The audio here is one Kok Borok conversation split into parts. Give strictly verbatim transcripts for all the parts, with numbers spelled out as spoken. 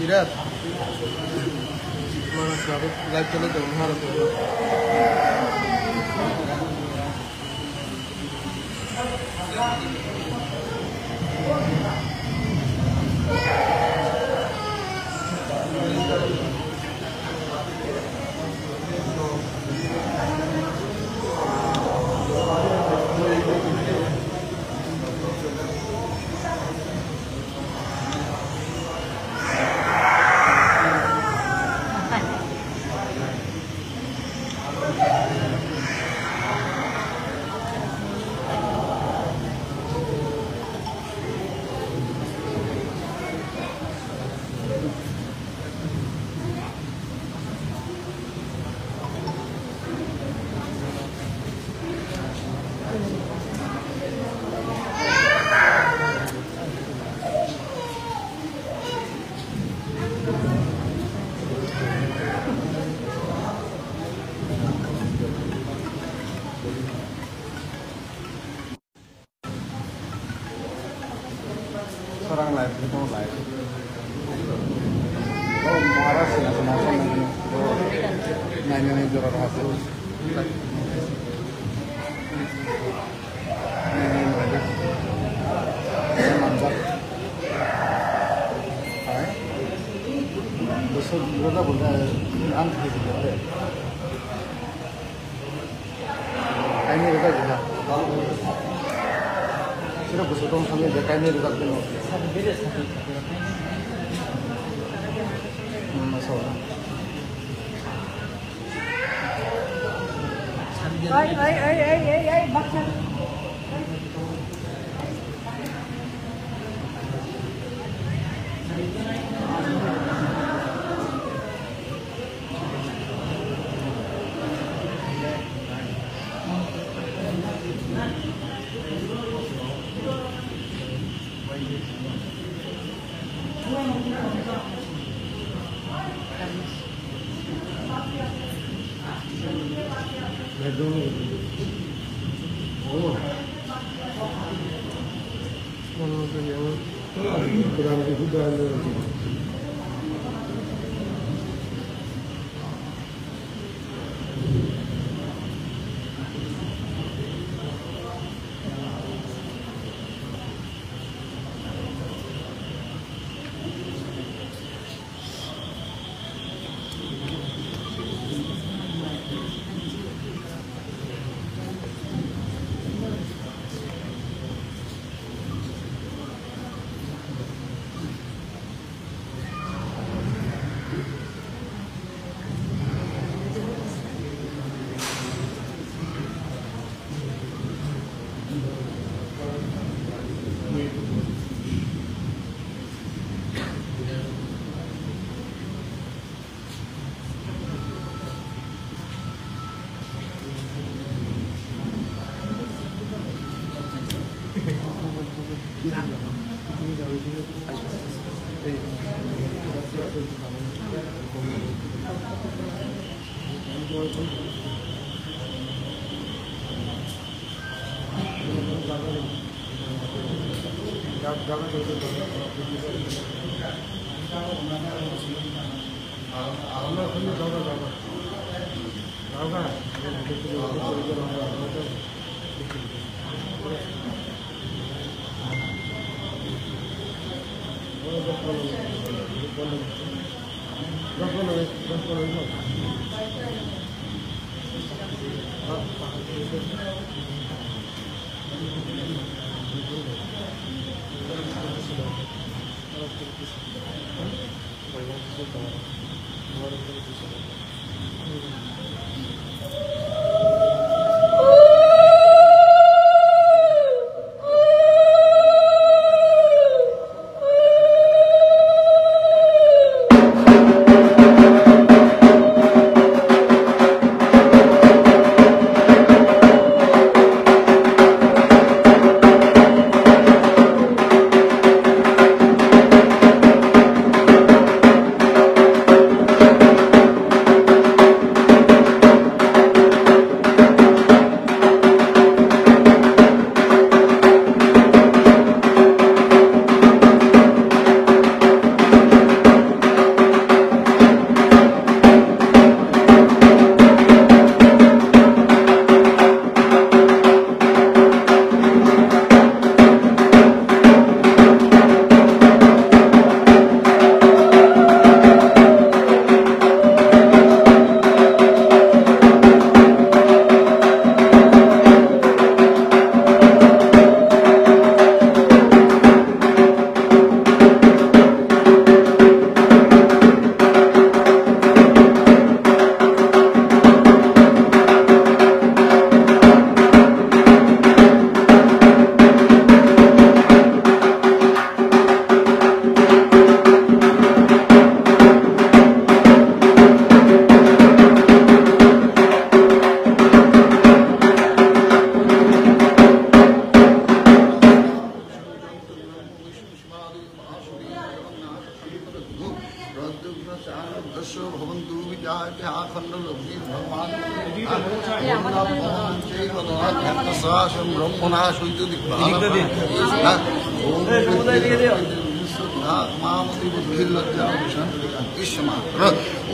Irat. Mana sabit live chale jom haro to. Sorang live, bwtang live. Oh, Maharaj sina sina sina sina. Oh, nai nai nai jora rasa. Nai nai nai. Nai manjak. Hai. Besok berapa bulan? Ang kerja. Kainwi rwjak gwnang. Sira bwswk tong thangwi je kainwi rwjak gwnang. Hmm, so. Ai, ai, ai, ai, ai, ai, baksa.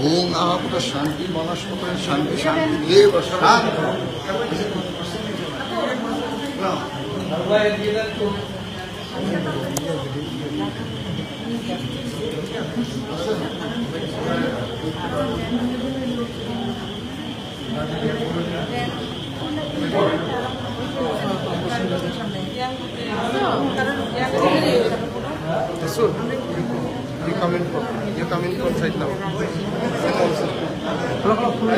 Om Ahaputa Shanti, Manaspata Shanti, Shanti Deva Shanti. Sir, you come in from, you come in from side now.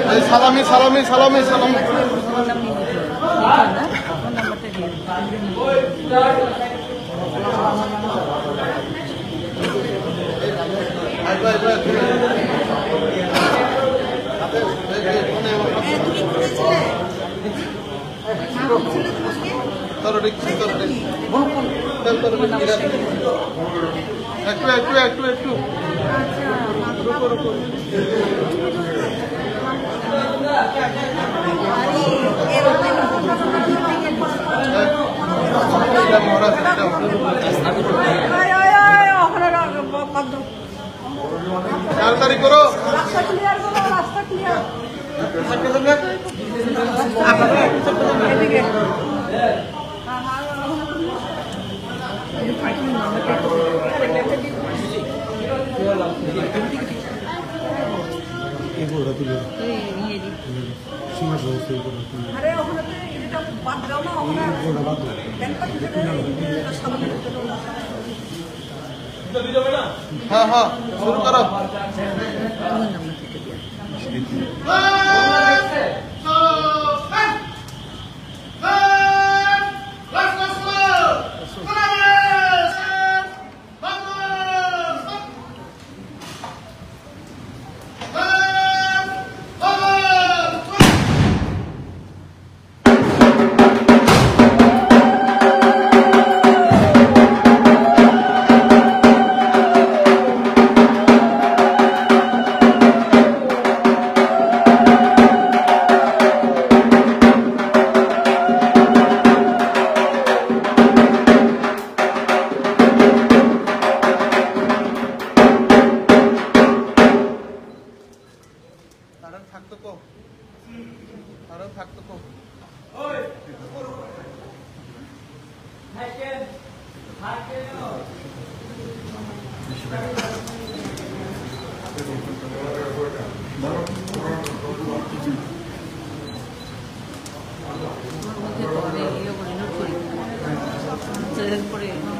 Hey, salami, salami, salami, salami. একটু, একটু, একটু, একটু। রুকো, রুকো। তাড়াতাড়ি করো। রাস্তা ক্লিয়ার করো, রাস্তা ক্লিয়ার। এদিকে। আরে, ওখানে তো এটা বাদ দাও না, ওখানে ব্যাংকটা তুলে দাও। হ্যাঁ, হ্যাঁ, শুরু করো। Tarang thak to ko. Tarang thak to ko. Pore